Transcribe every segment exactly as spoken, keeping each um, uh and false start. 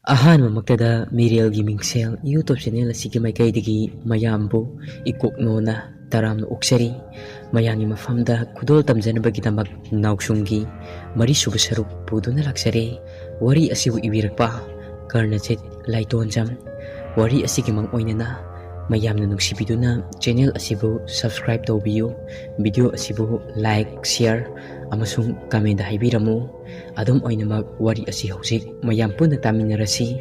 ꯑꯍꯥꯟꯕꯃꯛꯇꯗ ꯃꯤꯔꯦꯜꯒꯤ ꯃꯤꯡꯁꯦꯜ YouTube channel ꯑꯁꯤꯒꯤ ꯃꯥꯏꯀꯩꯗꯒꯤ ꯃꯌꯥꯝꯕꯨ ꯏꯀꯣꯛꯅꯣꯅ ꯇꯔꯥꯝꯅ ꯑꯣꯛꯆꯔꯤ꯫ ꯃꯌꯥꯝꯒꯤ ꯃꯐꯝꯗ ꯈꯨꯗꯣꯜ ꯇꯝꯖꯅꯕꯒꯤꯗꯃꯛ ꯅꯥꯎꯁꯨꯝꯒꯤ ꯃꯔꯤꯁꯨꯕ ꯁꯔꯨꯛ ꯄꯨꯗꯨꯅ ꯂꯥꯛꯆꯔꯦ꯫ ꯋꯥꯔꯤ ꯑꯁꯤꯕꯨ ꯏꯕꯤꯔꯛꯄ ꯀꯔꯅꯖꯤꯠ ꯂꯥꯏꯇꯣꯟꯖꯝ꯫ ꯋꯥꯔꯤ ꯑꯁꯤꯒꯤ ꯃꯪ ꯑꯣꯏꯅꯅ ꯃꯌꯥꯝꯅ ꯅꯨꯡꯁꯤꯕꯤꯗꯨꯅ ꯆꯦꯅꯦꯜ ꯑꯁꯤꯕꯨ subscribe ꯇꯧꯕꯤꯌꯨ꯫ ꯚꯤꯗꯤꯑꯣ ꯑꯁꯤꯕꯨ like, share ꯑꯃꯁꯨꯡ comment ꯍꯥꯏꯕꯤꯔꯝꯃꯨ꯫ ꯑꯗꯨꯝ ꯑꯣꯏꯅꯃꯛ ꯋꯥꯔꯤ ꯑꯁꯤ ꯍꯧꯖꯤꯛ ꯃꯌꯥꯝ ꯄꯨꯟꯅ ꯇꯥꯃꯤꯟꯅꯔꯁꯤ꯫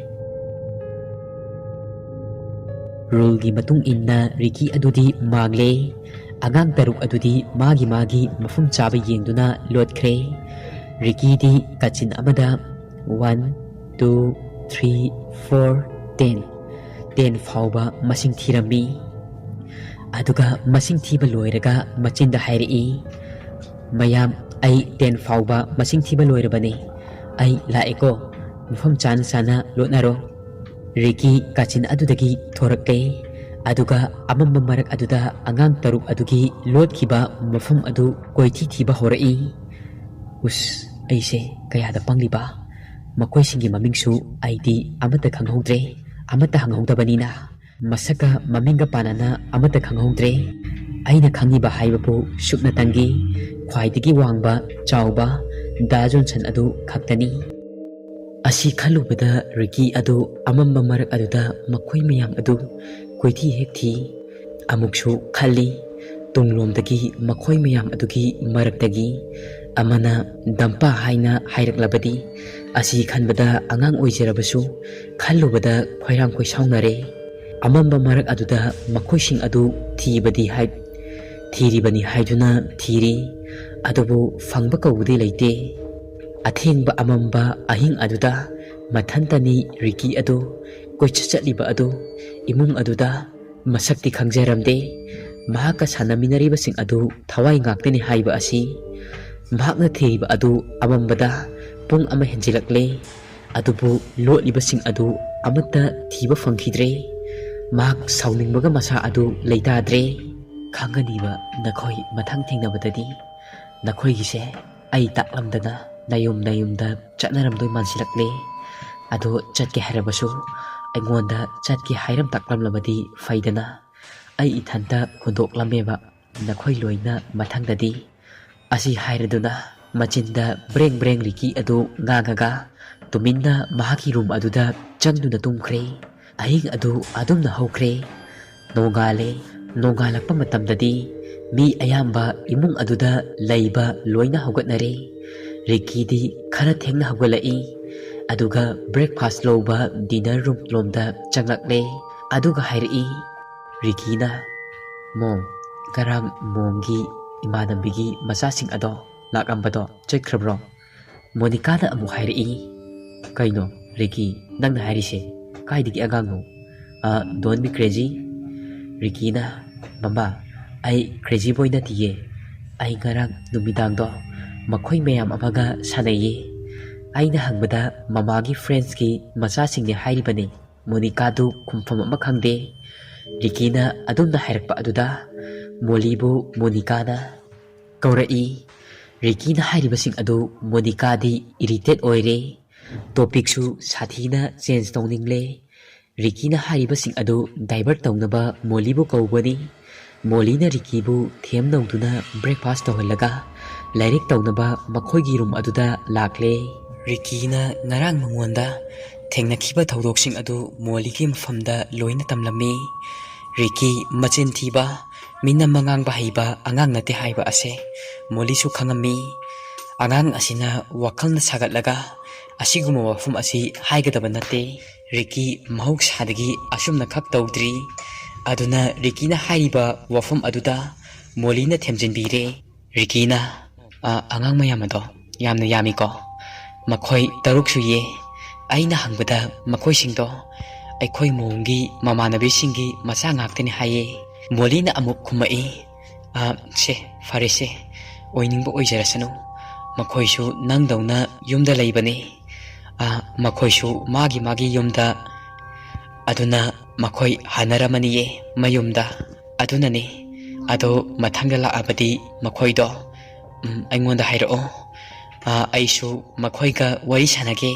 ꯔꯨꯜꯒꯤ ꯃꯇꯨꯡ ꯏꯟꯅ ꯔꯤꯀꯤ ꯑꯗꯨꯗꯤ ꯃꯥꯡꯂꯦ꯫ ꯑꯉꯥꯡ ꯇꯔꯨꯛ ꯑꯗꯨꯗꯤ ꯃꯥꯒꯤ ꯃꯥꯒꯤ ꯃꯐꯝ ꯆꯥꯕ ꯌꯦꯡꯗꯨꯅ ꯂꯣꯠꯈ꯭ꯔꯦ꯫ ꯔꯤꯀꯤꯗꯤ ꯀꯥꯆꯤꯟ ꯑꯃꯗ one, two, three, four, ten, ten ꯐꯥꯎꯕ ꯃꯁꯤꯡ ꯊꯤꯔꯝꯃꯤ꯫ ꯑꯗꯨꯒ ꯃꯁꯤꯡ ꯊꯤꯕ ꯂꯣꯏꯔꯒ ꯃꯆꯤꯟꯗ ꯍꯥꯏꯔꯛꯏ, "ꯃꯌꯥꯝ, ꯑꯩ ten ꯐꯥꯎꯕ ꯃꯁꯤꯡ ꯊꯤꯕ ꯂꯣꯏꯔꯕꯅꯤ꯫ ꯑꯩ ꯂꯥꯛꯑꯦꯀꯣ, ꯃꯐꯝ ꯆꯥꯅ ꯆꯥꯅ ꯂꯣꯠꯅꯔꯣ꯫" ꯔꯤꯀꯤ ꯀꯥꯆꯤꯟ ꯑꯗꯨꯗꯒꯤ ꯊꯣꯔꯛꯂꯦ, ꯑꯗꯨꯒ ꯑꯃꯝꯕ ꯃꯔꯛ ꯑꯗꯨꯗ ꯑꯉꯥꯡ ꯇꯔꯨꯛ ꯑꯗꯨꯒꯤ ꯂꯣꯠꯈꯤꯕ ꯃꯐꯝ ꯑꯗꯨ ꯀꯣꯏꯊꯤ ꯊꯤꯕ ꯍꯧꯔꯛꯏ꯫ ꯎꯁ, ꯑꯩꯁꯦ ꯀꯌꯥꯗ ꯄꯪꯂꯤꯕ! ꯃꯈꯣꯏꯁꯤꯡꯒꯤ ꯃꯃꯤꯡꯁꯨ ꯑꯩꯗꯤ ꯑꯃꯠꯇ ꯈꯪꯍꯧꯗ꯭ꯔꯦ, ꯑꯃꯠꯇ ꯍꯪꯍꯧꯗꯕꯅꯤꯅ꯫ ꯃꯁꯛꯀ ꯃꯃꯤꯡꯒ ꯄꯥꯟꯅꯅ ꯑꯃꯠꯇ ꯈꯪꯍꯧꯗ꯭ꯔꯦ꯫ ꯑꯩꯅ ꯈꯪꯉꯤꯕ ꯍꯥꯏꯕꯕꯨ ꯁꯨꯞꯅꯇꯪꯒꯤ ꯈ꯭ꯋꯥꯏꯗꯒꯤ ꯋꯥꯡꯕ, ꯆꯥꯎꯕ ꯗꯥ ꯖꯣꯟꯁꯟ ꯑꯗꯨ ꯈꯛꯇꯅꯤ꯫ ꯑꯁꯤ ꯈꯜꯂꯨꯕꯗ ꯔꯤꯀꯤ ꯑꯗꯨ ꯑꯃꯝꯕ ꯃꯔꯛ ꯑꯗꯨꯗ ꯃꯈꯣꯏ ꯃꯌꯥꯝ ꯑꯗꯨ ꯀꯣꯏꯊꯤ ꯍꯦꯛ ꯊꯤ꯫ ꯑꯃꯨꯛꯁꯨ ꯈꯜꯂꯤ, ꯇꯨꯡꯂꯣꯝꯗꯒꯤ ꯃꯈꯣꯏ ꯃꯌꯥꯝ ꯑꯗꯨꯒꯤ ꯃꯔꯛꯇꯒꯤ ꯑꯃꯅ ꯗꯝꯄꯥ ꯍꯥꯏꯅ ꯍꯥꯏꯔꯛꯂꯕꯗꯤ꯫ ꯑꯁꯤ ꯈꯟꯕꯗ ꯑꯉꯥꯡ ꯑꯣꯏꯖꯔꯕꯁꯨ ꯈꯜꯂꯨꯕꯗ ꯈꯣꯏꯔꯥꯡ ꯈꯣꯏꯁꯥꯎꯅꯔꯦ꯫ ꯑꯃꯝꯕ ꯃꯔꯛ ꯑꯗꯨꯗ ꯃꯈꯣꯏꯁꯤꯡ ꯑꯗꯨ ꯊꯤꯕꯗꯤ ꯍꯥꯏ-, ꯊꯤꯔꯤꯕꯅꯤ ꯍꯥꯏꯗꯨꯅ ꯊꯤꯔꯤ, ꯑꯗꯨꯕꯨ ꯐꯪꯕ ꯀꯧꯕꯗꯤ ꯂꯩꯇꯦ꯫ ꯑꯊꯦꯡꯕ ꯑꯃꯝꯕ ꯑꯍꯤꯡ ꯑꯗꯨꯗ ꯃꯊꯟꯇꯅꯤ ꯔꯤꯀꯤ ꯑꯗꯨ ꯀꯣꯏꯆꯠ ꯆꯠꯂꯤꯕ ꯑꯗꯨ꯫ ꯏꯃꯨꯡ ꯑꯗꯨꯗ ꯃꯁꯛꯇꯤ ꯈꯪꯖꯔꯝꯗꯦ꯫ ꯃꯍꯥꯛꯀ ꯁꯥꯟꯅꯃꯤꯟꯅꯔꯤꯕꯁꯤꯡ ꯑꯗꯨ ꯊꯋꯥꯏ ꯉꯥꯛꯇꯅꯤ ꯍꯥꯏꯕ ꯑꯁꯤ꯫ ꯃꯍꯥꯛꯅ ꯊꯤꯔꯤꯕ ꯑꯗꯨ ꯑꯃꯝꯕꯗ ꯄꯨꯡ ꯑꯃ ꯍꯦꯟꯖꯤꯜꯂꯛꯂꯦ꯫ ꯑꯗꯨꯕꯨ ꯂꯣꯠꯂꯤꯕꯁꯤꯡ ꯑꯗꯨ ꯑꯃꯠꯇ ꯊꯤꯕ ꯐꯪꯈꯤꯗ꯭ꯔꯦ꯫ ꯃꯍꯥꯛ ꯁꯥꯎꯅꯤꯡꯕꯒ ꯃꯁꯥ ꯑꯗꯨ ꯂꯩꯇꯥꯗ꯭ꯔꯦ꯫ ꯈꯪꯒꯅꯤꯕ ꯅꯈꯣꯏ ꯃꯊꯪ ꯊꯦꯡꯅꯕꯗꯗꯤ꯫ ꯅꯈꯣꯏꯒꯤꯁꯦ ꯑꯩ ꯇꯥꯛꯂꯝꯗꯅ ꯅꯌꯨꯝ ꯅꯌꯨꯝꯗ ꯆꯠꯅꯔꯝꯗꯣꯏ ꯃꯥꯟꯁꯤꯜꯂꯛꯂꯦ꯫ ꯑꯗꯣ ꯆꯠꯀꯦ ꯍꯥꯏꯔꯕꯁꯨ ꯑꯩꯉꯣꯟꯗ ꯆꯠꯀꯦ ꯍꯥꯏꯔꯝ ꯇꯥꯛꯂꯝꯂꯕꯗꯤ ꯐꯩꯗꯅ꯫ ꯑꯩ ꯏꯊꯟꯇ ꯍꯨꯟꯗꯣꯛꯂꯝꯃꯦꯕ ꯅꯈꯣꯏ ꯂꯣꯏꯅ ꯃꯊꯪꯗꯗꯤ꯫ ꯑꯁꯤ ꯍꯥꯏꯔꯗꯨꯅ ꯃꯆꯤꯟꯗ ꯕ꯭ꯔꯦꯡ ꯕ꯭ꯔꯦꯡ ꯔꯤꯀꯤ ꯑꯗꯨ ꯉꯥꯡꯉꯒ ꯇꯨꯃꯤꯟꯅ ꯃꯍꯥꯛꯀꯤ ꯔꯨꯝ ꯑꯗꯨꯗ ꯆꯪꯗꯨꯅ ꯇꯨꯝꯈ꯭ꯔꯦ꯫ ꯑꯍꯤꯡ ꯑꯗꯨ ꯑꯗꯨꯝꯅ ꯍꯧꯈ꯭ꯔꯦ꯫ ꯅꯣꯡꯉꯥꯜꯂꯦ꯫ ꯅꯣꯡꯉꯥꯜꯂꯛꯄ ꯃꯇꯝꯗꯗꯤ ꯃꯤ ꯑꯌꯥꯝꯕ ꯏꯃꯨꯡ ꯑꯗꯨꯗ ꯂꯩꯕ ꯂꯣꯏꯅ ꯍꯧꯒꯠꯅꯔꯦ꯫ ꯔꯤꯀꯤꯗꯤ ꯈꯔ ꯊꯦꯡꯅ ꯍꯧꯒꯠꯂꯛꯏ꯫ ꯑꯗꯨꯒ ꯕ꯭ꯔꯦꯛꯐꯥꯁ ꯂꯧꯕ ꯗꯤꯅꯔ ꯔꯨꯝ ꯂꯣꯝꯗ ꯆꯪꯂꯛꯂꯦ꯫ ꯑꯗꯨꯒ ꯍꯥꯏꯔꯛꯏ, ꯔꯤꯀꯤꯅ, "ꯃꯣꯝ, ꯉꯔꯥꯡ ꯃꯣꯝꯒꯤ ꯏꯃꯥꯟꯅꯕꯤꯒꯤ ꯃꯆꯥꯁꯤꯡ ꯑꯗꯣ ꯂꯥꯛꯂꯝꯕꯗꯣ ꯆꯠꯈ꯭ꯔꯕ꯭ꯔꯣ?" ꯃꯣꯅꯤꯀꯥꯅ ꯑꯃꯨꯛ ꯍꯥꯏꯔꯛꯏ, "ꯀꯩꯅꯣ ꯔꯤꯀꯤ, ꯅꯪꯅ ꯍꯥꯏꯔꯤꯁꯦ? ꯀꯥꯏꯗꯒꯤ ꯑꯉꯥꯡꯅꯣ? ꯑ, don't be crazy." ꯔꯤꯀꯤꯅ, "ꯃꯃꯥ, ꯑꯩ ꯀ꯭ꯔꯦꯖꯤ ꯕꯣꯏ ꯅꯠꯇꯤꯌꯦ꯫ ꯑꯩ ꯉꯔꯥꯡ ꯅꯨꯃꯤꯗꯥꯡꯗꯣ ꯃꯈꯣꯏ ꯃꯌꯥꯝ ꯑꯃꯒ ꯁꯥꯟꯅꯩꯌꯦ꯫ ꯑꯩꯅ ꯍꯪꯕꯗ ꯃꯃꯥꯒꯤ ꯐ꯭ꯔꯦꯟꯁꯀꯤ ꯃꯆꯥꯁꯤꯡꯅꯦ ꯍꯥꯏꯔꯤꯕꯅꯤ꯫" ꯃꯣꯅꯤꯀꯥꯗꯨ ꯈꯨꯝꯐꯝ ꯑꯃ ꯈꯪꯗꯦ꯫ ꯔꯤꯀꯤꯅ ꯑꯗꯨꯝꯅ ꯍꯥꯏꯔꯛꯄ ꯑꯗꯨꯗ ꯃꯣꯂꯤꯕꯨ ꯃꯣꯅꯤꯀꯥꯅ ꯀꯧꯔꯛꯏ꯫ ꯔꯤꯀꯤꯅ ꯍꯥꯏꯔꯤꯕꯁꯤꯡ ꯑꯗꯨ ꯃꯣꯅꯤꯀꯥꯗꯤ ꯏꯔꯤꯇꯦꯠ ꯑꯣꯏꯔꯦ꯫ ꯇꯣꯄꯤꯛꯁꯨ ꯁꯥꯊꯤꯅ ꯆꯦꯟꯖ ꯇꯧꯅꯤꯡꯂꯦ꯫ ꯔꯤꯀꯤꯅ ꯍꯥꯏꯔꯤꯕꯁꯤꯡ ꯑꯗꯨ ꯗꯥꯏꯚꯔꯠ ꯇꯧꯅꯕ ꯃꯣꯂꯤꯕꯨ ꯀꯧꯕꯅꯤ꯫ ꯃꯣꯂꯤꯅ ꯔꯤꯀꯤꯕꯨ ꯊꯦꯝ ꯅꯧꯗꯨꯅ ꯕ꯭ꯔꯦꯛꯐꯥꯁ ꯇꯧꯍꯜꯂꯒ ꯂꯥꯏꯔꯤꯛ ꯇꯧꯅꯕ ꯃꯈꯣꯏꯒꯤ ꯔꯨꯝ ꯑꯗꯨꯗ ꯂꯥꯛꯂꯦ꯫ ꯔꯤꯀꯤꯅ ꯉꯔꯥꯡ ꯃꯉꯣꯟꯗ ꯊꯦꯡꯅꯈꯤꯕ ꯊꯧꯗꯣꯛꯁꯤꯡ ꯑꯗꯨ ꯃꯣꯂꯤꯒꯤ ꯃꯐꯝꯗ ꯂꯣꯏꯅ ꯇꯝꯂꯝꯃꯤ꯫ ꯔꯤꯀꯤ ꯃꯆꯤꯟ ꯊꯤꯕ, ꯃꯤꯅꯝ ꯃꯉꯥꯡꯕ ꯍꯩꯕ ꯑꯉꯥꯡ ꯅꯠꯇꯦ ꯍꯥꯏꯕ ꯑꯁꯦ ꯃꯣꯂꯤꯁꯨ ꯈꯪꯉꯝꯃꯤ꯫ ꯑꯉꯥꯡ ꯑꯁꯤꯅ ꯋꯥꯈꯜꯅ ꯁꯥꯒꯠꯂꯒ ꯑꯁꯤꯒꯨꯝꯕ ꯋꯥꯐꯝ ꯑꯁꯤ ꯍꯥꯏꯒꯗꯕ ꯅꯠꯇꯦ꯫ ꯔꯤꯀꯤ ꯃꯍꯧꯁꯥꯗꯒꯤ ꯑꯁꯨꯝꯅ ꯈꯛ ꯇꯧꯗ꯭ꯔꯤ꯫ ꯑꯗꯨꯅ ꯔꯤꯀꯤꯅ ꯍꯥꯏꯔꯤꯕ ꯋꯥꯐꯝ ꯑꯗꯨꯗ ꯃꯣꯂꯤꯅ ꯊꯦꯝꯖꯤꯟꯕꯤꯔꯦ꯫ ꯔꯤꯀꯤꯅ, "ꯑ, ꯑꯉꯥꯡ ꯃꯌꯥꯝ ꯑꯗꯣ ꯌꯥꯝꯅ ꯌꯥꯝꯃꯤꯀꯣ꯫ ꯃꯈꯣꯏ ꯇꯔꯨꯛ ꯁꯨꯏꯌꯦ꯫ ꯑꯩꯅ ꯍꯪꯕꯗ ꯃꯈꯣꯏꯁꯤꯡꯗꯣ ꯑꯩꯈꯣꯏ ꯃꯣꯝꯒꯤ ꯃꯃꯥꯟꯅꯕꯤꯁꯤꯡꯒꯤ ꯃꯆꯥ ꯉꯥꯛꯇꯅꯤ ꯍꯥꯏꯌꯦ꯫" ꯃꯣꯂꯤꯅ ꯑꯃꯨꯛ ꯈꯨꯝꯃꯛꯏ, "ꯑ, ꯁꯦ, ꯐꯔꯦꯁꯦ, ꯑꯣꯏꯅꯤꯡꯕ ꯑꯣꯏꯖꯔꯁꯅꯨ꯫ ꯃꯈꯣꯏꯁꯨ ꯅꯪꯗꯧꯅ ꯌꯨꯝꯗ ꯂꯩꯕꯅꯤ꯫ ꯑ, ꯃꯈꯣꯏꯁꯨ ꯃꯥꯒꯤ ꯃꯥꯒꯤ ꯌꯨꯝꯗ, ꯑꯗꯨꯅ ꯃꯈꯣꯏ ꯍꯟꯅꯔꯝꯃꯅꯤꯌꯦ ꯃꯌꯨꯝꯗ꯫ ꯑꯗꯨꯅꯅꯤ꯫ ꯑꯗꯣ ꯃꯊꯪꯗ ꯂꯥꯛꯑꯕꯗꯤ ꯃꯈꯣꯏꯗꯣ, ꯎꯝ, ꯑꯩꯉꯣꯟꯗ ꯍꯥꯏꯔꯛꯑꯣ꯫ ꯑ, ꯑꯩꯁꯨ ꯃꯈꯣꯏꯒ ꯋꯥꯔꯤ ꯁꯥꯟꯅꯒꯦ꯫"